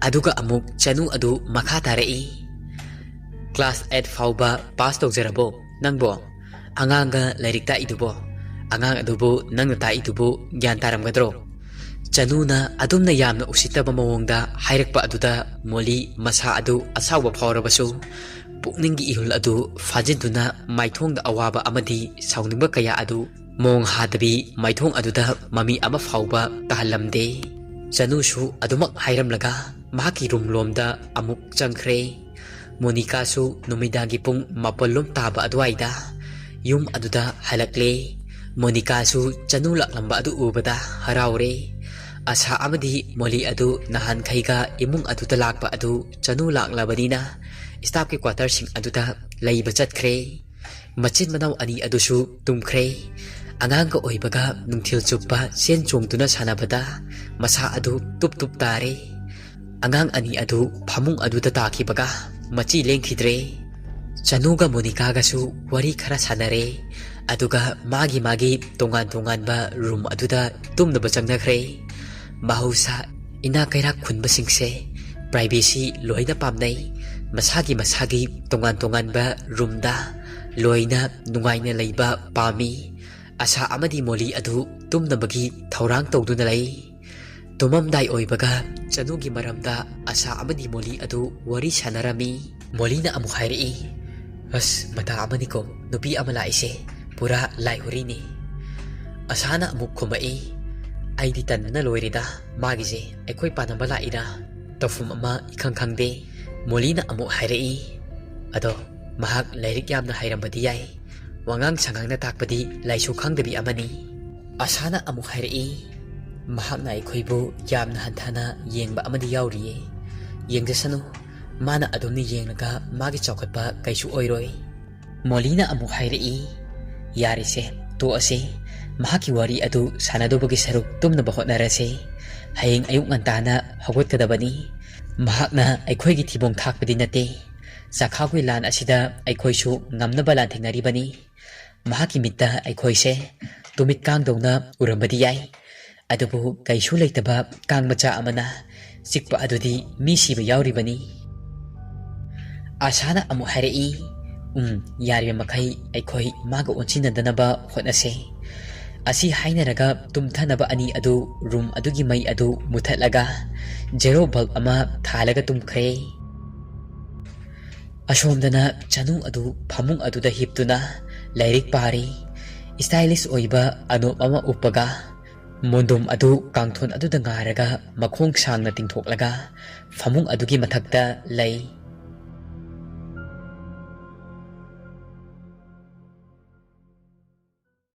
ꯑꯗꯨꯒ ꯑꯃꯨꯛ ꯆꯅꯨ ꯑꯗꯨ ꯃꯈꯥ ꯇꯥꯔꯛꯏ, "ꯀ꯭ꯂꯥꯁ ꯑꯩꯠ ꯐꯥꯎꯕ ꯄꯥꯁ ꯇꯧꯖꯔꯕꯣ ꯅꯪꯕꯣ? ꯑꯉꯥꯡꯒ ꯂꯥꯏꯔꯤꯛ ꯇꯥꯛꯏꯗꯨꯕꯣ? ꯑꯉꯥꯡ ꯑꯗꯨꯕꯨ ꯅꯪꯅ ꯇꯥꯛꯏꯗꯨꯕꯨ ꯒ꯭ꯌꯥꯟ ꯇꯥꯔꯝꯒꯗ꯭ꯔꯣ?" ꯆꯅꯨꯅ ꯑꯗꯨꯝꯅ ꯌꯥꯝꯅ ꯎꯁꯤꯠꯇꯕ ꯃꯑꯣꯡꯗ ꯍꯥꯏꯔꯛꯄ ꯑꯗꯨꯗ ꯃꯣꯂꯤ ꯃꯁꯥ ꯑꯗꯨ ꯑꯁꯥꯎꯕ ꯐꯥꯎꯔꯕꯁꯨ ꯄꯨꯛꯅꯤꯡꯒꯤ ꯏꯍꯨꯜ ꯑꯗꯨ ꯐꯥꯖꯤꯟꯗꯨꯅ ꯃꯥꯏꯊꯣꯡꯗ ꯑꯋꯥꯕ ꯑꯃꯗꯤ ꯁꯥꯎꯅꯤꯡꯕ ꯀꯌꯥ ꯑꯗꯨ ꯃꯣꯡ ꯍꯥꯗꯕꯤ ꯃꯥꯏꯊꯣꯡ ꯑꯗꯨꯗ ꯃꯃꯤ ꯑꯃ ꯐꯥꯎꯕ ꯇꯥꯍꯜꯂꯝꯗꯦ꯫ ꯆꯅꯨꯁꯨ ꯑꯗꯨꯃꯛ ꯍꯥꯏꯔꯝꯂꯒ ꯃꯍꯥꯛꯀꯤ ꯔꯨꯝ ꯂꯣꯝꯗ ꯑꯃꯨꯛ ꯆꯪꯈ꯭ꯔꯦ꯫ ꯃꯣꯅꯤꯀꯥꯁꯨ ꯅꯨꯃꯤꯗꯥꯡꯒꯤ ꯄꯨꯡ ꯃꯥꯄꯜ ꯂꯣꯝ ꯇꯥꯕ ꯑꯗꯨꯋꯥꯏꯗ ꯌꯨꯝ ꯑꯗꯨꯗ ꯍꯜꯂꯛꯂꯦ꯫ ꯃꯣꯅꯤꯀꯥꯁꯨ ꯆꯅꯨ ꯂꯥꯛꯂꯝꯕ ꯑꯗꯨ ꯎꯕꯗ ꯍꯔꯥꯎꯔꯦ꯫ ꯑꯁꯥ ꯑꯃꯗꯤ ꯃꯣꯂꯤ ꯑꯗꯨ ꯅꯍꯥꯟꯈꯩꯒ ꯏꯃꯨꯡ ꯑꯗꯨꯗ ꯂꯥꯛꯄ ꯑꯗꯨ ꯆꯅꯨ ꯂꯥꯛꯂꯕꯅꯤꯅ staffꯀꯤ quarterꯁꯤꯡ ꯑꯗꯨꯗ ꯂꯩꯕ ꯆꯠꯈ꯭ꯔꯦ꯫ ꯃꯆꯤꯟ ꯃꯅꯥꯎ ꯑꯅꯤ ꯑꯗꯨꯁꯨ ꯇꯨꯝꯈ꯭ꯔꯦ꯫ ꯑꯉꯥꯡꯒ ꯑꯣꯏꯕꯒ ꯅꯨꯡꯊꯤꯜ ꯆꯨꯞꯄ ꯆꯦꯟ ꯆꯣꯡꯗꯨꯅ ꯁꯥꯟꯅꯕꯗ ꯃꯁꯥ ꯑꯗꯨ ꯇꯨꯞ ꯇꯨꯞ ꯇꯥꯔꯦ꯫ ꯑꯉꯥꯡ ꯑꯅꯤ ꯑꯗꯨ ꯐꯃꯨꯡ ꯑꯗꯨꯗ ꯇꯥꯈꯤꯕꯒ ꯃꯆꯤ ꯂꯦꯡꯈꯤꯗ꯭ꯔꯦ꯫ ꯆꯅꯨꯒ ꯃꯣꯅꯤꯀꯥꯒꯁꯨ ꯋꯥꯔꯤ ꯈꯔ ꯁꯥꯟꯅꯔꯦ꯫ ꯑꯗꯨꯒ ꯃꯥꯒꯤ ꯃꯥꯒꯤ ꯇꯣꯉꯥꯟ ꯇꯣꯉꯥꯟꯕ ꯔꯨꯝ ꯑꯗꯨꯗ ꯇꯨꯝꯅꯕ ꯆꯪꯅꯈ꯭ꯔꯦ꯫ ꯃꯍꯧꯁꯥ ꯏꯅꯥ ꯀꯩꯔꯥꯛ ꯈꯨꯟꯕꯁꯤꯡꯁꯦ privacy ꯂꯣꯏꯅ ꯄꯥꯝꯅꯩ꯫ ꯃꯁꯥꯒꯤ ꯃꯁꯥꯒꯤ ꯇꯣꯉꯥꯟ ꯇꯣꯉꯥꯟꯕ ꯔꯨꯝꯗ ꯂꯣꯏꯅ ꯅꯨꯡꯉꯥꯏꯅ ꯂꯩꯕ ꯄꯥꯝꯃꯤ꯫ ꯑꯁꯥ ꯑꯃꯗꯤ ꯃꯣꯂꯤ ꯑꯗꯨ ꯇꯨꯝꯅꯕꯒꯤ ꯊꯧꯔꯥꯡ ꯇꯧꯗꯨꯅ ꯂꯩ꯫ ꯇꯨꯝꯃꯝꯗꯥꯏ ꯑꯣꯏꯕꯒ ꯆꯅꯨꯒꯤ ꯃꯔꯝꯗ ꯑꯁꯥ ꯑꯃꯗꯤ ꯃꯣꯂꯤ ꯑꯗꯨ ꯋꯥꯔꯤ ꯁꯥꯟꯅꯔꯝꯃꯤ꯫ ꯃꯣꯂꯤꯅ ꯑꯃꯨꯛ ꯍꯥꯏꯔꯛꯏ, "ꯑꯁ, ꯃꯇꯥ ꯑꯃꯅꯤꯀꯣ, ꯅꯨꯄꯤ ꯑꯃ ꯂꯥꯛꯏꯁꯦ, ꯄꯨꯔꯥ ꯂꯥꯏꯍꯨꯔꯤꯅꯤ꯫" ꯑꯁꯥꯅ ꯑꯃꯨꯛ ꯈꯨꯝꯃꯛꯏ, "ꯑꯩꯗꯤ ꯇꯟꯕꯅ ꯂꯣꯏꯔꯦꯗ, ꯃꯥꯒꯤꯁꯦ ꯑꯩꯈꯣꯏ ꯄꯥꯟꯅꯕ ꯂꯥꯛꯏꯔꯥ? ꯇꯧꯐꯝ ꯑꯃ ꯏꯈꯪ ꯈꯪꯗꯦ꯫" ꯃꯣꯂꯤꯅ ꯑꯃꯨꯛ ꯍꯥꯏꯔꯛꯏ, "ꯑꯗꯣ ꯃꯍꯥꯛ ꯂꯥꯏꯔꯤꯛ ꯌꯥꯝꯅ ꯍꯩꯔꯝꯕꯗꯤ ꯌꯥꯏ, ꯋꯥꯉꯥꯡ ꯁꯉꯥꯡꯅ ꯇꯥꯛꯄꯗꯤ ꯂꯥꯏꯁꯨ ꯈꯪꯗꯕꯤ ꯑꯃꯅꯤ꯫" ꯑꯁꯥꯅ ꯑꯃꯨꯛ ꯍꯥꯏꯔꯛꯏ, "ꯃꯍꯥꯛꯅ ꯑꯩꯈꯣꯏꯕꯨ ꯌꯥꯝꯅ ꯍꯟꯊꯅ ꯌꯦꯡꯕ ꯑꯃꯗꯤ ꯌꯥꯎꯔꯤꯌꯦ꯫ ꯌꯦꯡꯖꯁꯅꯨ, ꯃꯥꯅ ꯑꯗꯨꯝꯅ ꯌꯦꯡꯂꯒ ꯃꯥꯒꯤ ꯆꯥꯎꯈꯠꯄ ꯀꯩꯁꯨ ꯑꯣꯏꯔꯣꯏ꯫" ꯃꯣꯂꯤꯅ ꯑꯃꯨꯛ ꯍꯥꯏꯔꯛꯏ, "ꯌꯥꯔꯦꯁꯦ, ꯇꯣꯛꯑꯁꯦ꯫ ꯃꯍꯥꯛꯀꯤ ꯋꯥꯔꯤ ꯑꯗꯨ ꯁꯥꯟꯅꯗꯧꯕꯒꯤ ꯁꯔꯨꯛ ꯇꯨꯝꯅꯕ ꯍꯣꯠꯅꯔꯁꯦ꯫ ꯍꯌꯦꯡ ꯑꯌꯨꯛ ꯉꯟꯇꯥꯅ ꯍꯧꯒꯠꯀꯗꯕꯅꯤ꯫ ꯃꯍꯥꯛꯅ ꯑꯩꯈꯣꯏꯒꯤ ꯊꯤꯕꯣꯡ ꯊꯥꯛꯄꯗꯤ ꯅꯠꯇꯦ꯫ ꯆꯥꯛꯈꯥꯎꯒꯤ ꯂꯥꯟ ꯑꯁꯤꯗ ꯑꯩꯈꯣꯏꯁꯨ ꯉꯝꯅꯕ ꯂꯥꯟꯊꯦꯡꯅꯔꯤꯕꯅꯤ꯫ ꯃꯍꯥꯛꯀꯤ ꯃꯤꯠꯇ ꯑꯩꯈꯣꯏꯁꯦ ꯇꯨꯃꯤꯠ ꯀꯥꯡꯗꯧꯅ ꯎꯔꯝꯕꯗꯤ ꯌꯥꯏ, ꯑꯗꯨꯕꯨ ꯀꯩꯁꯨ ꯂꯩꯇꯕ ꯀꯥꯡ ꯃꯆꯥ ꯑꯃꯅ ꯆꯤꯛꯄ ꯑꯗꯨꯗꯤ ꯃꯤ ꯁꯤꯕ ꯌꯥꯎꯔꯤꯕꯅꯤ꯫" ꯑꯁꯥꯅ ꯑꯃꯨꯛ ꯍꯥꯏꯔꯛꯏ, "ꯎꯝ, ꯌꯥꯔꯤꯕ ꯃꯈꯩ ꯑꯩꯈꯣꯏ ꯃꯥꯒ ꯑꯣꯟꯁꯤꯟꯅꯗꯅꯕ ꯍꯣꯠꯅꯁꯦ꯫ ꯑꯁꯤ ꯍꯥꯏꯅꯔꯒ ꯇꯨꯝꯊꯅꯕ ꯑꯅꯤ ꯑꯗꯨ ꯔꯨꯝ ꯑꯗꯨꯒꯤ ꯃꯩ ꯑꯗꯨ ꯃꯨꯊꯠꯂꯒ ꯖꯦꯔꯣ ꯕꯜꯕ ꯑꯃ ꯊꯥꯜꯂꯒ ꯇꯨꯝꯈ꯭ꯔꯦ꯫ ꯑꯁꯣꯝꯗꯅ ꯆꯅꯨ ꯑꯗꯨ ꯐꯃꯨꯡ ꯑꯗꯨꯗ ꯍꯤꯞꯇꯨꯅ ꯂꯥꯏꯔꯤꯛ ꯄꯥꯔꯤ꯫ ꯁ꯭ꯇꯥꯏꯂꯤꯁ ꯑꯣꯏꯕ ꯑꯅꯣꯞ ꯑꯃ ꯎꯞꯄꯒ ꯃꯣꯟꯗꯣꯝ ꯑꯗꯨ ꯀꯥꯡꯊꯣꯟ ꯑꯗꯨꯗ ꯉꯥꯔꯒ ꯃꯈꯣꯡ ꯁꯥꯡꯅ ꯇꯤꯡꯊꯣꯛꯂꯒ ꯐꯃꯨꯡ ꯑꯗꯨꯒꯤ ꯃꯊꯛꯇ ꯂꯩ꯫